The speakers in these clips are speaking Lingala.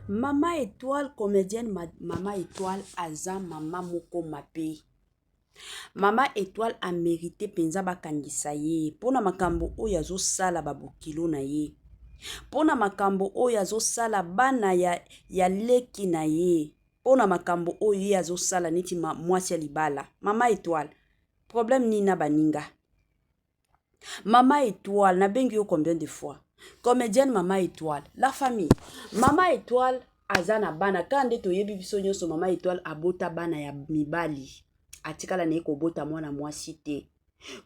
Mama Etoile comedienne ma, mama Etoile aza mama moko mabe. Mama Etoile a merite mpenza bakangisa ye mpo na makambo oyo azosala babokilo na ye, mpo na makambo oyo azosala bana ya, ya leki na ye, mpo na makambo oyo ye azosala neti mwasi ya libala. Mama Etoile, problème nini na baninga? Mama Etoile, nabengi yo combien de fois? Comedienne Mama Etoile, la famille. Mama Etoile aza na bana kaka nde toyebi biso nyonso. Mama Etoile abota bana ya mibali, atikala na ye kobota mwana mwasi te.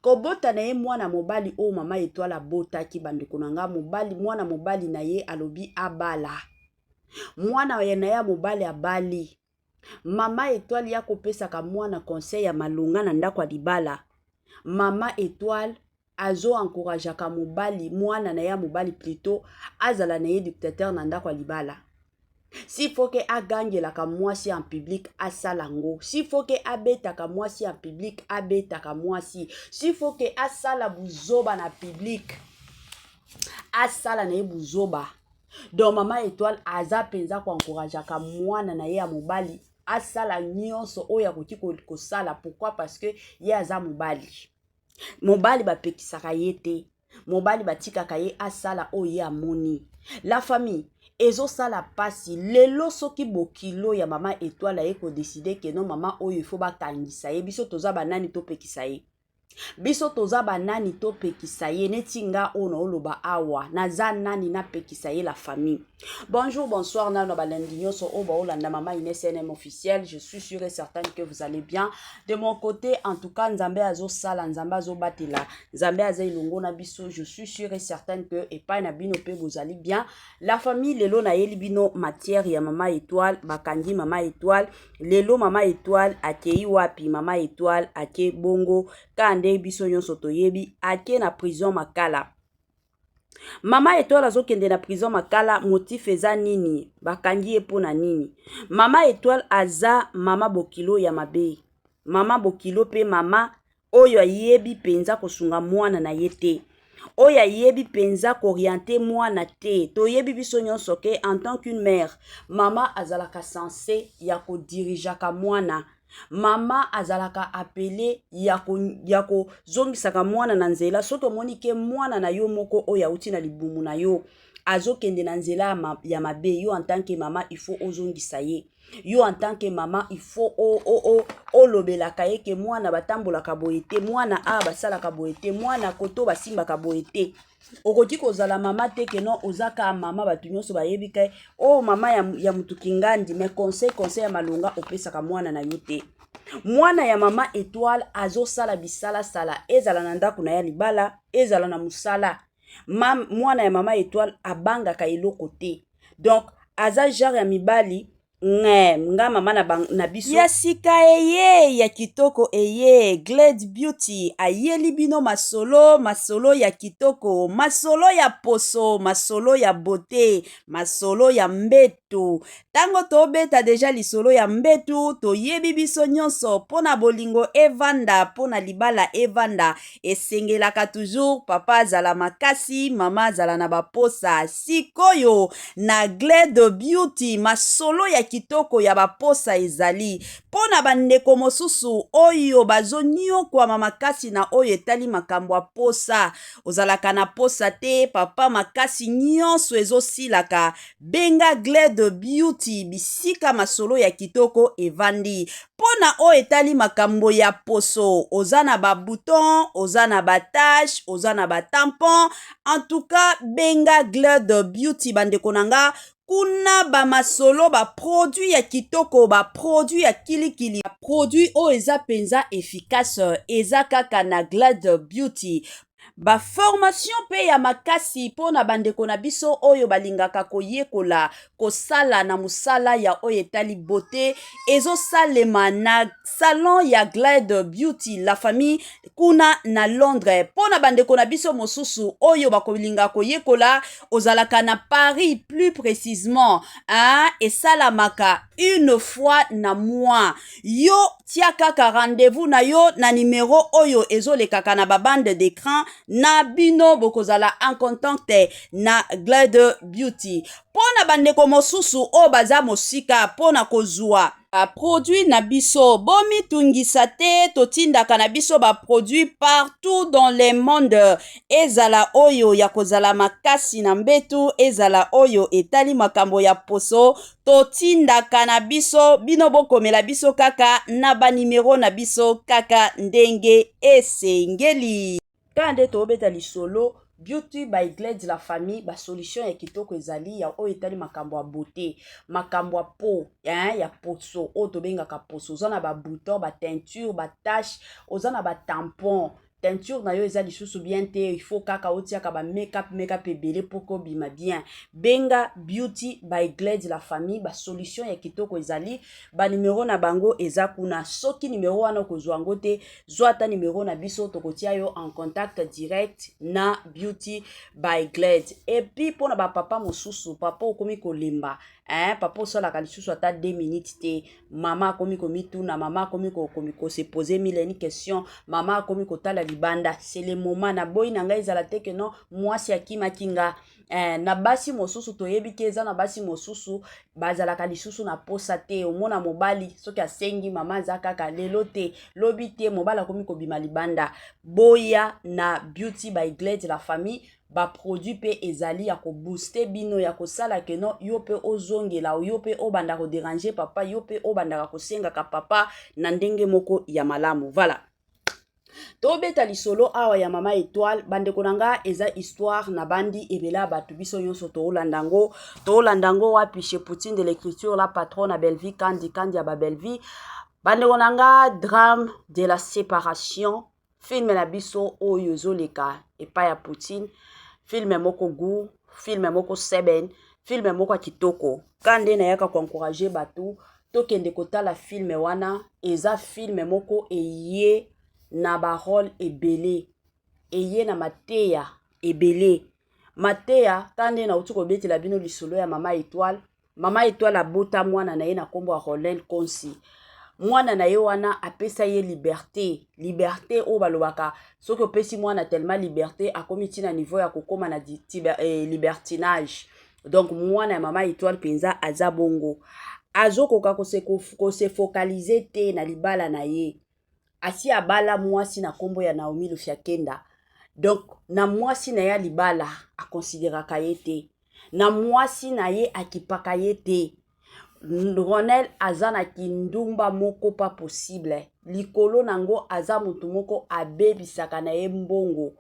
Kobota na ye mwana mobali oyo Mama Etoile abotaki, bandeko na nga, mobali, mwana mobali na ye alobi abala mwana na ye ya mobali abali. Mama Etoile ya kopesaka mwana conseil ya malonga na ndako ya libala. Mama Etoile azo encourageaka mobali, mwana na ye ya mobali plutôt, azala na ye dictateur na ndako ya libala. S'il faut que agangelaka mwasi en public, asala yango. S'il faut que abetaka mwasi en public, abetaka mwasi. S'il faut que asala buzoba na public, asala na ye buzoba. Donc Mama Etoile aza mpenza koencourageaka mwana na ye ya mobali asala nyonso oyo akoki kosala. Pourquoi? Parce que ye aza mobali. Mobali bapekisaka ye te, mobali batikaka ye asala oyo ye amoni. La famille, ezosala mpasi lelo soki bokilo ya Mama Etoile aye kodécider que non, mama oyo ifo bakangisa ye. Biso toza banani topekisa ye? Biso toza banani topekisa ye? Neti nga oyo naoloba awa, naza nani napekisa ye? La famille, bonjour, bonsoir nano balandi nyonso oyo baolanda Mama Ines NM officiel. Je suis sûr et certaine que vous allez bien. De mon côté, en tout cas, Nzambe azosala, Nzambe azobatela, Nzambe aza elongo na biso. Je suis sûr et certaine que epai na bino mpe bozali bien. La famille, lelo nayeli bino matière ya Mama Étoile. Bakangi Mama Étoile lelo. Mama Étoile akei wapi? Mama Étoile ake bongo kaka nde biso nyonso toyebi, ake na prison Makala. Mama Étoile azokende na prison Makala, motif eza nini? Bakangi ye mpo na nini? Mama Étoile aza mama bokilo ya mabe, mama bokilo mpe mama oyo ayebi mpenza kosunga mwana na ye te, oyo ayebi mpenza koorienter mwana te. Toyebi biso nyonso que en tant qu'une mère, mama azalaka censé ya kodirigeaka mwana. Mama azalaka appelé ya kozongisaka mwana na nzela. Soki omoni que mwana na yo moko oyo awuti na libumu na yo azokende na nzela ya mabe, yo en tant que mama, il faut ozongisa ye. Yo en tant que mama, il faut olobelaka ye que mwana batambolaka boye te, mwana awa basalaka boye te, mwana koto basimbaka boye te. Okoki kozala mama te que non, oza kaka mama, bato nyonso bayebi que oyo oh, mama ya mutuki ngandi, mais conseil ya malonga opesaka mwana na yo te. Mwana ya Mama Étoile azosala bisalasala, ezala na ndako na ya libala, ezala na mosala. Mwana ya Mama Étoile abangaka eloko te. Donc aza genre ya mibali nge nga mama na biso ya sika eye ya kitoko eye. Glade Beauty ayeli bino masolo, masolo ya kitoko, masolo ya poso, masolo ya beauté, masolo ya mbetu. Ntango tobeta déjà lisolo ya mbetu, toyebi biso nyonso, mpo na bolingo evanda, mpo na libala evanda, esengelaka toujours papa azala makasi, mama azala na baposa. Sikoyo na Glade Beauty, masolo ya kitoko ya baposa ezali mpo na bandeko mosusu oyo bazoniokwama makasi na oyo etali makambo ya posa. Ozalaka na posa te papa, makasi nyonso ezosilaka, benga Glade Beauty, bisika masolo ya kitoko evandi mpo na oyo etali makambo ya poso. Oza na babouton, oza na batache, oza na batampon, en tout cas benga Glade Beauty. Bandeko na nga, kuna bamasolo, baproduit ya kitoko, baproduit ya kilikili, baproduit oyo eza mpenza efficace, eza kaka na Glade Beauty. Baformation mpe ya makasi mpo na bandeko na biso oyo balingaka koyekola kosala na mosala ya oyo etali beauté, ezosalema na salon ya Glade Beauty. La famille, kuna na Londres, mpo na bandeko na biso mosusu oyo bakolinga koyekola, ozalaka na Paris plus précisement, hein, esalamaka. Une fois na mois. Yo tia kaka rendez-vous na yo na numero oyo ezolekaka na ba bande d'écran na bino, bokozala en contact na Glad Beauty. Mpo na bandeko mosusu oyo baza mosika mpo na kozwa baproduit na biso, bomitungisa te, totindaka na biso baproduit partout dans le monde, ezala oyo ya kozala makasi na mbetu, ezala oyo etali makambo ya poso, totindaka na biso. Bino bokomela biso kaka na banimero na biso kaka ndenge esengeli. Kaka nde tobeta lisolo Beauty by Glad la famille, basolution ya kitoko ezali ya oyo etali makambo ya beauté, makambo ya peau, hein, ya poso oyo tobengaka poso. Oza na babouton, bateinture, batache, oza na batampon, teinture na yo eza lisusu bien te, il faut kaka otiaka bamakeup, makeup ebele mpo kobima bien, benga Beauty by Glad la famille. Basolution ya kitoko ezali, banimero na bango eza kuna. Soki nimero wana okozwa yango te, zwa ata nimero na biso, tokotia yo en contact direct na Beauty by Glad. Et puis mpona bapapa mosusu, papa okomi kolemba, hein, papa osalaka lisusu ata 2 minutes te, mama akomi komituna, mama akomi kose poser mille une question, mama akomi kotala libanda, c'est le moment. Naboyi na ngai ezala te ke non, mwasi akimaki nga. Na basi mosusu toyebi ke eza na basi mosusu bazalaka lisusu na posa te. Omona mobali soki asengi mama, aza kaka lelo te, lobi te, mobali akomi kobima libanda. Boya na Beauty by Glad la famille, baproduit mpe ezali ya kobooster bino, ya kosala ke non, yo mpe ozongela, yo mpe obanda kodéranger papa, yo mpe obandaka kosengaka papa na ndenge moko ya malamu. Voilà, tobeta lisolo awa ya Mama Étoile. Bandeko na nga, eza histoire na bandi ebele ya bato, biso nyonso toolanda yango. Toolanda yango wapi? Chez Poutine de l'écriture, la patronne na Bellevie Kandi, Kandi ya Babellevie. Bandeko na nga, Drame de la séparation, film na biso oyo ezoleka epai ya Poutine, film moko gu, film moko seben, film moko ya kitoko. Ka nde nayaka koencourager bato, tokende kotala film wana. Eza film moko eye na barole ebele, eye na mateya ebele, mateya. Ka nde nauti kobetela bino lisolo ya Mama Étoile. Mama Étoile abota mwana na ye na nkombo ya Ronel Konsi. Mwana na ye wana apesa ye liberté, liberté oyo balobaka soki opesi mwana tellement liberté, akomi ntina niveau ya kokóma na libertinage. Donc mwana ya Mama Étoile mpenza aza bongo, azokoka kose focaliser te na libala na ye. Asi abala mwasi na nkombo ya Naomi Lufiakenda. Donc na mwasi na ye ya libala akonsideraka ye te, na mwasi na ye akipaka ye te. Ronel aza na kindumba moko pas possible. Likolo nango aza motu moko abebisaka na ye mbongo.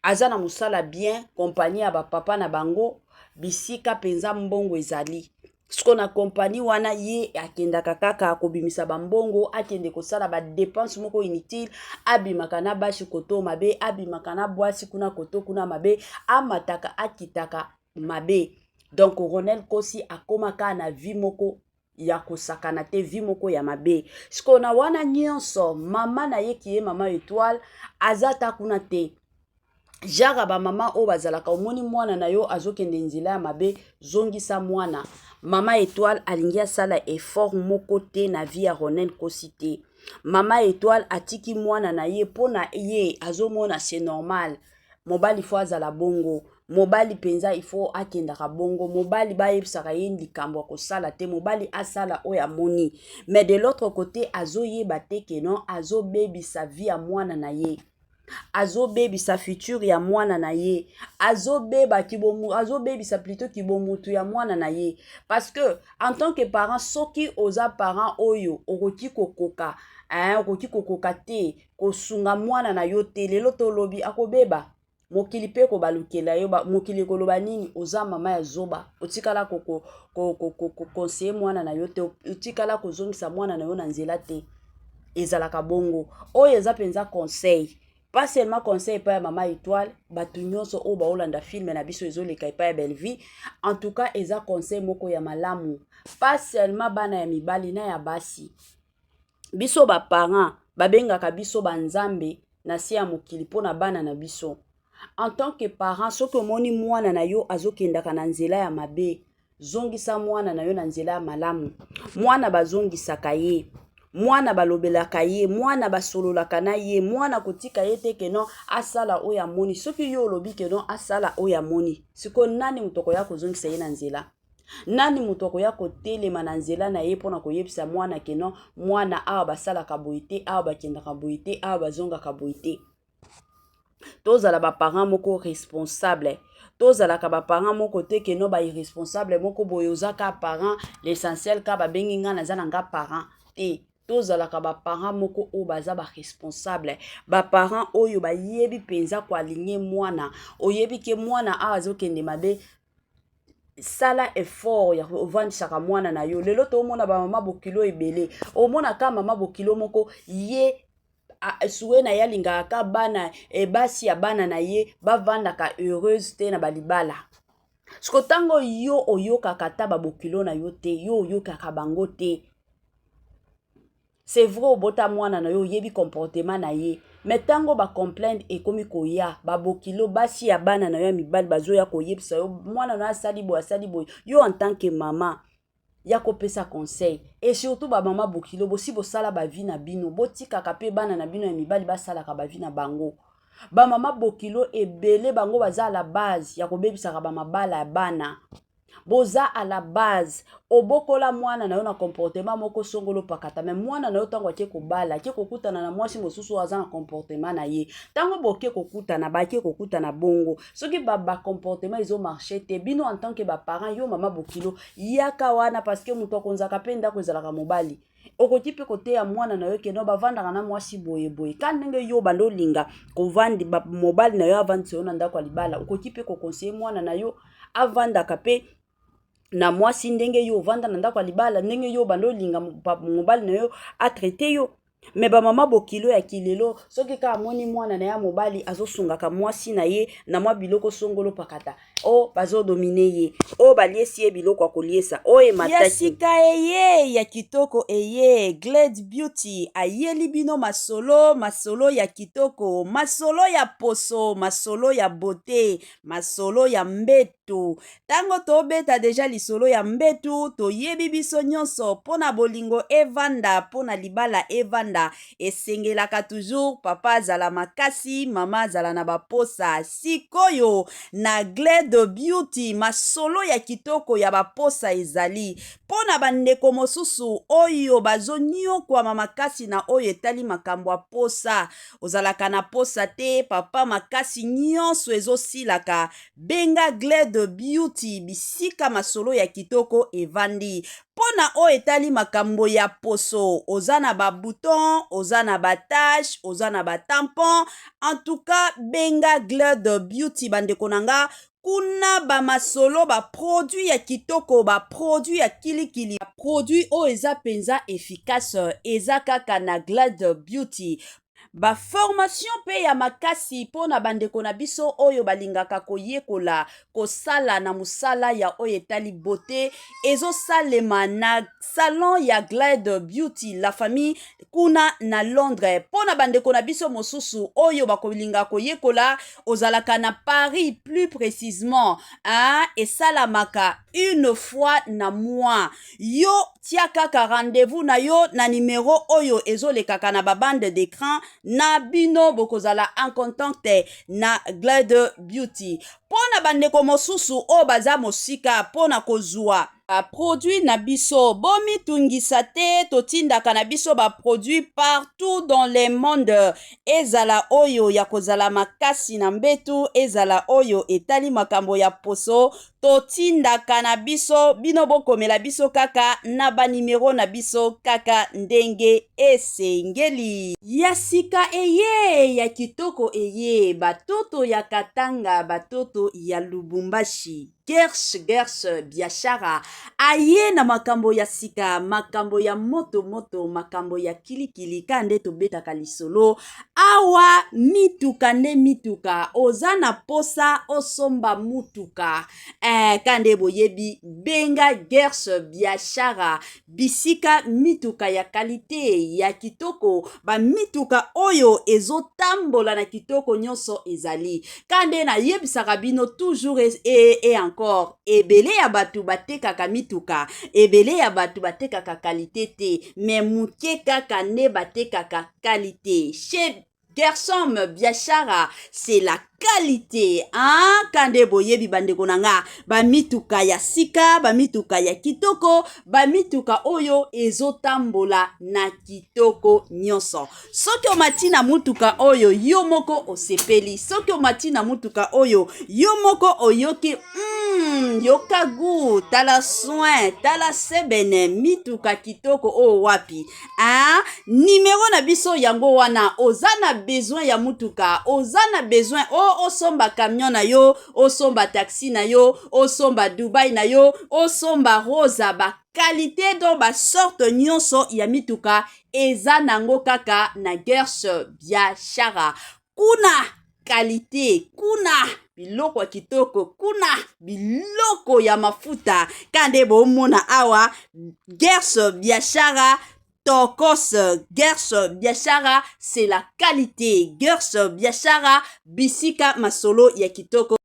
Aza na mosala bien, kompagnie ya bapapa na bango, bisika mpenza mbongo ezali. Siko na kompani wana ye akendaka kaka kobimisa bambongo, akende kosala badépenses moko inutile, abimaka na basi koto mabe, abimaka na bwasi kuna koto kuna mabe, amataka akitaka mabe. Donc Ronel Kosi akomaka na vie moko ya kosakana te, vie moko ya mabe. Sikoyo na wana nyonso, mama na ye ki ye Mama Étoile aza ta kuna te. Genre bamama oyo bazalaka, omoni mwana na yo azokende nzela ya mabe, zongisa mwana. Mama Étoile alingi asala effort moko te na vie ya Ronel Kosi te. Mama Étoile atiki mwana na ye, mpo na ye azomona c'est normal, mobali faut azala bongo, mobali mpenza il faut akendaka bongo, mobali bayebisaka ye likambo ya kosala te, mobali asala oyo amoni. Mais de l'autre côté azoyeba te ke non, azobebisa vie ya mwana na ye, azobebisa futur ya mwana na ye, azobeba kibomu, azobebisa plutôt kibomutu ya mwana na ye. Parce que en tant que parent, soki oza parent oyo okoki kokoka, hein, okoki kokoka te kosunga mwana na yo te, lelo tolobi akobeba, mokili mpe kobalukela yo. Mokili koloba nini? Oza mama ya zoba, otikala koconseiller mwana na yo te, otikala kozongisa mwana na yo na nzela te. Ezalaka bongo. Oyo eza mpenza conseil, pas seulement conseil epai ya Mama Étoile, bato nyonso oyo baolanda film na biso ezoleka epai ya Bellevie. En tout cas eza conseil moko ya malamu, pas seulement bana ya mibali na ya basi. Biso baparent babengaka biso banzambe na se ya mokili mpo na bana na biso. En tant que parent, soki omoni mwana na yo azokendaka na nzela ya mabe, Zongisa mwana na yo na nzela ya malamu. Mwana bazongisaka ye. Mwana balobelaka ye, mwana basololaka na ye, mwana kotika ye te que non asala oyo amoni. Soki yo olobi que non asala oyo amoni, sikoyo nani moto akoya kozongisa ye na nzela? Nani moto akoya kotelema na nzela na ye mpona koyebisa mwana que non, mwana awa basalaka boye te, awa bakendaka boye te, awa bazongaka boye te? Tozala baparent moko responsable. Tozalaka baparent moko te que non bairresponsable moko boye. Oza ka parent, l'essentiel ka babengi nga naza na nga parent te. Tozalaka baparent moko oyo baza baresponsable, baparent oyo bayebi mpenza koaligner mwana. Oyebi ke mwana awa azokende mabe, sala effort ya ovandisaka mwana na yo. Lelo toomona bamama bokilo ebele. Omonaka mama bokilo moko, ye suwe na ye alingaka ka bana e, basi ya bana na ye bavandaka heureuse te na balibala. Siko ntango yo oyokaka ata babokilo na yo te, yo oyokaka bango te. C'est vrai, obota mwana na yo, oyebi comportement na ye, mais ntango bacomplainte ekomi koya, babokilo basi ya bana na yo ya mibali bazoya koyebisa yo mwana na yo asali boye, asali boye, yo en tant que mama ya kopesa conseil. Et surtout bamama bokilo, bosi bosala bavie na bino, botikaka mpe bana na bino ya mibali basalaka bavie na bango. Bamama bokilo ebele, bango baza à la base ya kobebisaka bamabala ya bana. Boza à la base. Obokola mwana na yo na comportement moko songolo pakata, mais mwana na yo, ntango ake kobala, ake kokutana na mwasi mosusu oyo aza na comportement na ye. Ntango boke kokutana, bake kokutana bongo, soki bacomportement ezomarcher te, bino en tant que baparent, yo mama bokilo, yaka wana, parce que moto akonzaka mpe ndako ezalaka mobali. Okoki mpe koteya mwana na yo que non, bavandaka na mwasi boye boye, ka ndenge yo banda olinga kovandi mobali na yo avandisa yo na ndako ya libala. Okoki mpe koconseiller mwana na yo avandaka mpe na mwasi ndenge yo ovanda na ndako ya libala, ndenge yo banda olinga mobali na yo atraiter yo. Mais bamama bokilo ya kilelo, soki kaka amoni mwana na ye mobali azosungaka mwasi na ye na mwa biloko songolo pakata, o bazodominer ye, oyo baliesi ye biloko ya koliesa oyo emataki. Ya sika eye, ya kitoko eye. Glade Beauty ayeli bino masolo, masolo ya kitoko, masolo ya poso, masolo ya beauté, masolo ya mbetu. Ntango tobeta déjà lisolo ya mbetu, toyebi biso nyonso, mpo na bolingo evanda, mpo na libala evanda, esengelaka toujours papa azala makasi, mama azala na baposa. Sikoyo na Glade Beauty, masolo ya kitoko ya baposa ezali mpo na bandeko mosusu oyo bazonyokwama makasi na oyo etali makambo ya posa. Ozalaka na posa te papa, makasi nyonso ezosilaka, benga Glade Beauty, bisika masolo ya kitoko evandi mpo na oyo etali makambo ya poso. Oza na babouton, oza na batache, oza na batampon, en tout cas benga Glade Beauty. Bandeko na nga, kuna bamasolo, baproduit ya kitoko, baproduit ya kilikili, baproduit oyo eza mpenza efficace, eza kaka na Glade Beauty. Baformation mpe ya makasi mpo na bandeko na biso oyo balingaka koyekola kosala na mosala ya oyo etali beauté, ezosalema na salon ya Glade Beauty La Famille kuna na Londres. Mpo na bandeko na biso mosusu oyo bakolinga koyekola, ozalaka na Paris plus précisement, hein, esalamaka une fois na mois. Yo tia kaka rendez-vous na yo na nimero oyo ezolekaka na babande d'écran na bino, bokozala en contact na Glade Beauty. Mpo na bandeko mosusu oyo baza mosika mpo na kozwa baproduit na biso, bomitungisa te, totindaka na biso baproduit partout dans le monde. Ezala oyo ya kozala makasi na mbetu, ezala oyo etali makambo ya poso, totindaka na biso. Bino bokomela biso kaka na banimero na biso kaka ndenge esengeli. Ya sika eye, ya kitoko eye. Batoto ya Katanga, batoto ya Lubumbashi, Gersh Gersh Biashara aye na makambo ya sika, makambo ya moto moto, makambo ya kilikili. Ka nde tobetaka lisolo awa, mituka nde mituka. Oza na posa osomba mutuka, ka nde boyebi, benga Gersh Biashara, bisika mituka ya qualité, ya kitoko, bamituka oyo ezotambola na kitoko nyonso ezali. Ka nde nayebisaka bino toujours et encore. encore. Ebele ya bato batekaka mituka, ebele ya bato batekaka qualité te, mais moke kaka nde batekaka qualité. Chez Gersom Biashara, c'est la qualité, hein? Kande boyebi, bandeko na nga, bamituka ya sika, bamituka ya kitoko, bamituka oyo ezotambola na kitoko nyonso. Soki omati na mutuka oyo, yo moko osepeli. Soki omati na mutuka oyo, yo moko oyoki yoka gu, tala soin, tala sebene, mituka kitoko oyo wapi, hein? Nimero na biso yango wana. Oza na besoin ya mutuka, oza na besoin o osomba camion na yo, osomba taxi na yo, osomba Dubai na yo, osomba Rosa, baqualité, donc basorte nyonso ya mituka eza nango kaka na Gerse Biashara. Kuna qualité, kuna biloko ya kitoko, kuna biloko ya mafuta. Ka nde bomona awa, Gerse Biashara tokos. Gerse Biashara, c'est la qualité. Gerse Biashara, bisika masolo ya kitoko.